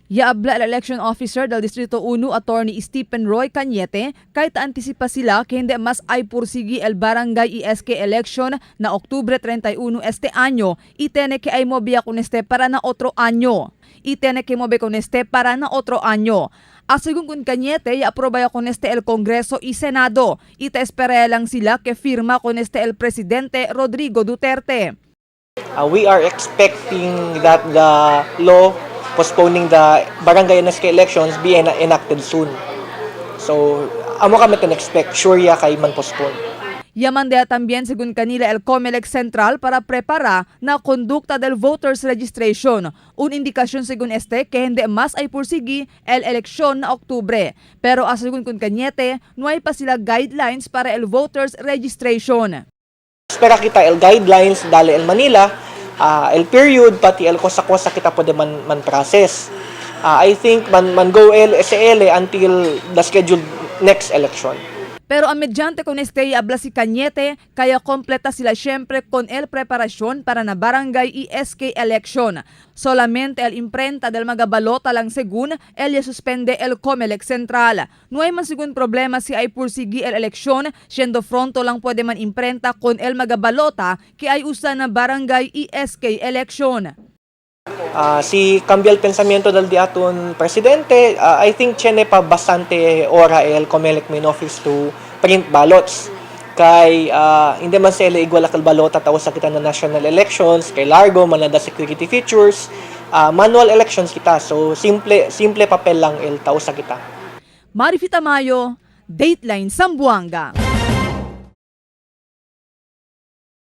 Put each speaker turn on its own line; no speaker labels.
Yaabla el election officer del Distrito 1, Attorney Stephen Roy Cañete, kahit antisipa sila que hindi mas ay pursigi el barangay y SK election na Oktubre 31 este año y tiene que ay movia con este para na otro año. Y tiene que mover con este para na otro año. A según con Cañete, ya aproba ya con este el Congreso y Senado. Y te espera lang sila que firma con este el presidente Rodrigo Duterte.
We are expecting that the law postponing the barangay and SK elections be enacted soon. So, amo kami expect sure ya kay man postpone.
Yamandea también según kanila el COMELEC Central para preparar na conducta del voters registration. Un indikasyon según este que hindi mas ay pursigi el eleksyon na Oktubre. Pero a según con Cañete, no hay pa sila guidelines para el voters registration.
Espera kita el guidelines dale el Manila, el period pati el kosa-kosa kita pwede man process. I think man go el SL until the scheduled next election.
Pero a mediante con este habla si Cañete, kaya kompleta sila siyempre con el preparación para na barangay y SK election. Solamente el imprenta del mga balota lang según el ya suspende el COMELEC Central. No hay man según problema si ay pursigi el eleksyon, siendo fronto lang pwede man imprenta con el mga balota que ay usa na barangay y SK election.
Si cambia el pensamiento del di aton presidente, I think tiene pa bastante ora el COMELEC main office to print ballots. Kay hindi man sila igual akal balota tawo sa kita na national elections, kay largo man na security features, manual elections kita. So simple simple papel lang el tao sa kita.
Marifita Mayo, Dateline Zamboanga.